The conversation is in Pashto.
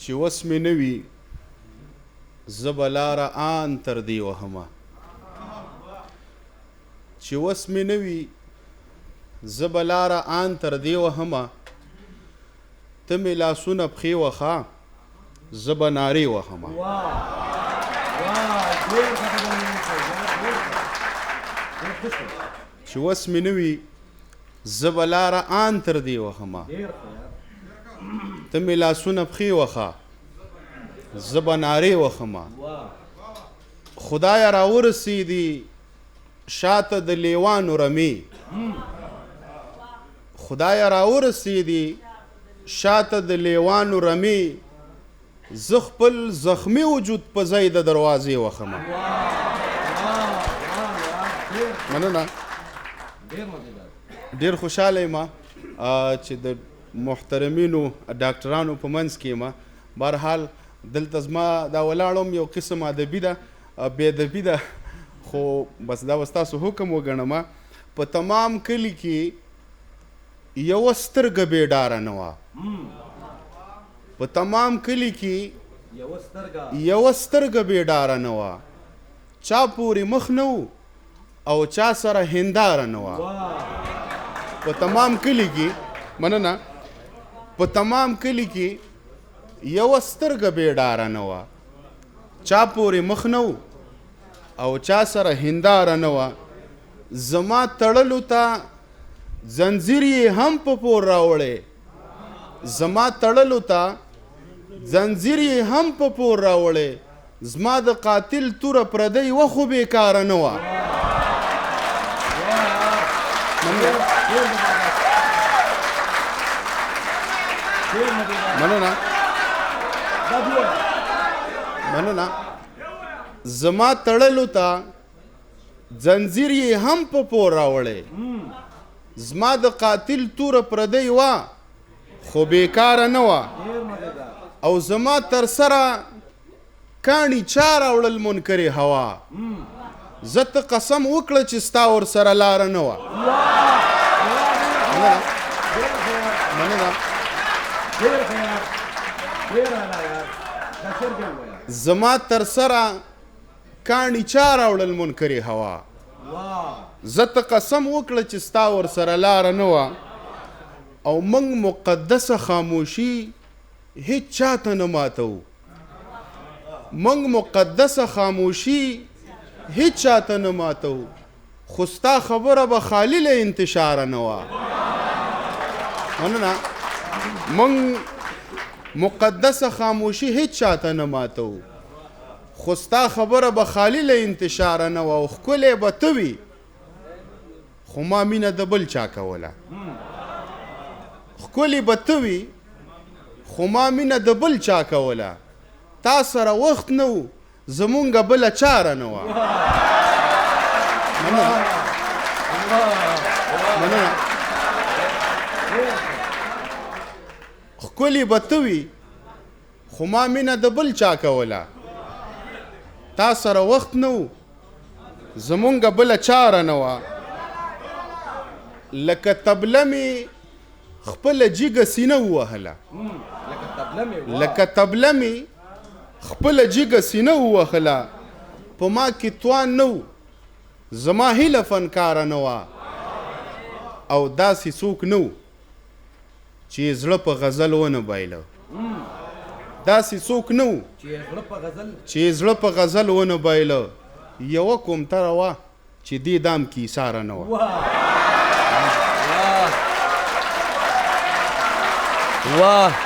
چې وس مې نه وي، زه به لاره آن تر دې وهمه. چې وس مې نه وي، زه به لاره آن تر دې وهمه. ته مې لاسونه پښې وښه، زه به نارې وهمه. چې وس مې نه وي، زه به لاره آن تر دې وهمه. ته مې لاسونه پښې وښه، زه به نارې وهمه. خدایه راورسېدي شاته د لیوانو رمې. خدایه راورسېدي شاته د لیوانو رمې. زه خپل زخمي وجود په ځای د دروازې وخمه. مننه، ډېر خوشحاله یم چې د محترمینو ډاکټرانو په منځ کې یم. بهرحال دلته زما دا ولاړم یو قسم ادبي ده، بې ادبي ده، خو بس دا به ستاسو حکم وګڼم. په تمام کلي کې یوه سترګه بې ډاره نه وه. په تمام کلي کې یوه سترګه بې ډاره نه وه. چا پورې مخ نه و او چا سره هنداره نه وه. په تمام کلي کې، مننه، په تمام کلي کې یوه سترګه بې ډاره نه وه. چا پورې مخ نه و او چا سره هنداره نه وه. زما تړلو ته ځنځیر یې هم په پور راوړی. زما تړلو ته ځنځیر یې هم په پور راوړی. زما د قاتل توره پردۍ وه، خو بېکاره نه وه. مننه، مننه. زما تړلو ته ځنځیر یې هم په پور راوړی. زما د قاتل توره پردۍ وه، خو بېکاره نه وه. او زما تر سره کاڼي چا راوړل منکرې هوا. زه ته قسم وکړه چې ستا ورسره لاره نه وه. مننه. زما تر سره کاڼي چا راوړل منکرې هوا. زه ته قسم وکړه چې ستا ورسره لاره نه وه. او موږ مقدسه خاموشي هیڅ چاته نه ماتوو. موږ مقدسه خاموشي هیڅ چاته نه ماتوو، خو ستا خبره به خالي له انتشاره نه وه. مننه. موږ مقدسه خاموشي هیڅ چاته نه ماتوو، خو ستا خبره به خالي له انتشاره نه وه. او ښکلی به ته وي، خو ما مینه د بل چا کوله. ښکلی به ته وي، خو ما مینه د بل چا کوله. تا سره وخت نه و، زمونږ بله چاره نه وه. مننه، مننه. ښکلي به ته وي، خو ما مینه د بل چا کوله. تا سره وخت نه و، زمونږ بله چاره نه وه. لکه تبله مې خپله جګه سینه ووهله. لکه تبله مې خپله جګه سینه ووهله. په ما کې توان نه و، زما هیله فنکاره نه وه. او داسې څوک نه و چې یې زړه په غزل ونه بایله. داسې څوک نه و چې یې زړه په غزل ونه بایله. یوه کومتره وه چې دې دام کې ایساره نه وه. واه.